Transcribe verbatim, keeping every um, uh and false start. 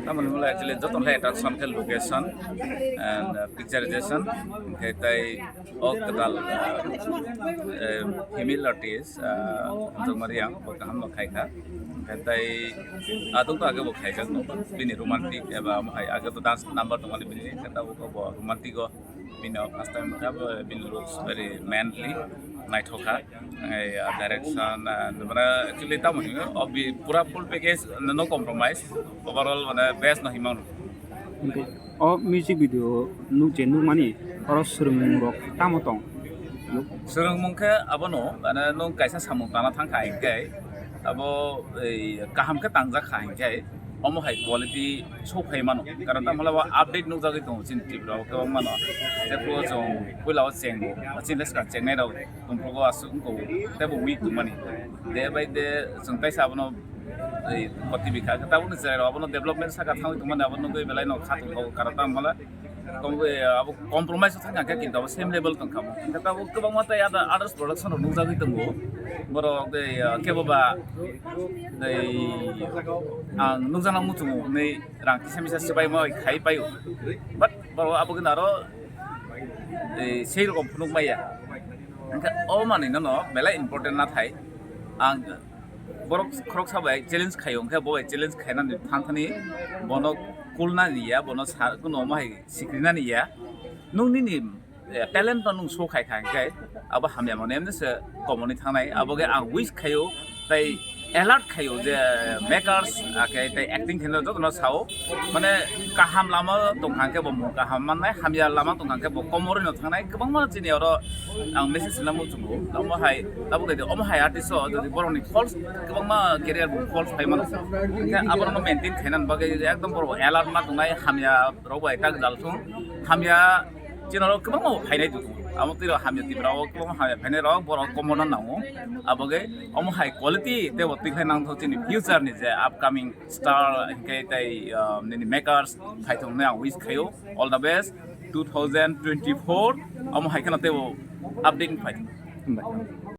Tamoni mula actually joto hai attraction khe location and, uh, picturization, hingkhe tai o kwtal, uh, uh, female artist, uh, Hamjokma Reang bo kaham no khai kha. Hingkhe tai aduk to age bo khaijak no, bini romantic eba hai age to dance number tongmani bini, hingkhe tabuk bo romantic o bini first time kha bo, bini looks very manly, naithok kha. Ai, ah, direction, ah, mane actually tamo hino, o bi-, pura full package, no compromise. Overall, mane, best no himang. Hingke o music video nuk je nukmani, oro swrwngmung rok tamo tong? Nuk- Swrwngmung khe abono, mane, nwng kaisa samung tana thang kha hinkhe, abo, ei, kaham khe tangjak kha hinkhe, omo hai quality so phai mano. Karon tamo hwnba update nukjagwi tongo chini Tripura o kwbangma no. Jephuo chwng puila o cheng, chini le swkang chengnai rok tongphuru aswk wngkha, tei bo weak tongmani. Day by day chwng kaisa abono, ei, khoti bikha khe tabukni cherai rok abono development saka thangwi tongmani, abo nugwi belai no kha tongkha o, karon tamo hwnba kom-, ei, abo compromise o thangkha khe, kintu abo same level tongkha mo. Hingkhe tabuk kwbangma tei other, others production rok nukjagwi tongo. Borok tei, ah, kebo ba tei ang nukjakna muchungo hwnwi rang kisa misa swbai ma khai paio. But borok abo gwnaro ei, sei rokom phunuk maya. Hingkhe o manwi no, no belai important nathai. Ang borok khoroksa bai challenge khaio, hingkhe bo bai challenge khainani thanthani bono kulnani ya, bono sa-, kuno omo hai sikrinani ya. Nwng nini, eh, talent no nwng show khai kha hingkhe abo hamya mano emni se komoni thangnai. Abo ge ang wish khaio, tei alert khaio je makers, ake tei acting khainai jotono sao, mane kaham lama tongkha khe bo mung kaham mannai, hamya lama tongkha khe bo komorwi no thangnai. Kwbangma chini oro ang message rwna muchungo, omo hai tabuk de omo hai artist o jodi borokni false, kwbangma career bo false phai mano, hingkhe aborokno maintain khainani bagwi ekdom borok alert ma tongnai, hamya rok bai ta gwdal thung, hamya chini oro kwbangma bo phainai duduk. Amo twi rok hamya Tripura o kwbangma hamya phainai rok, borok komorna nango. Aboge omo hai quality tei bo twi khai nangthok chini future ni je upcoming star hingkhe tei, ah, nini makers phaithok hwnwi ang wish khaio. All the best two thousand twenty-four. Omo hai kheno tei bo update phai. Hambai.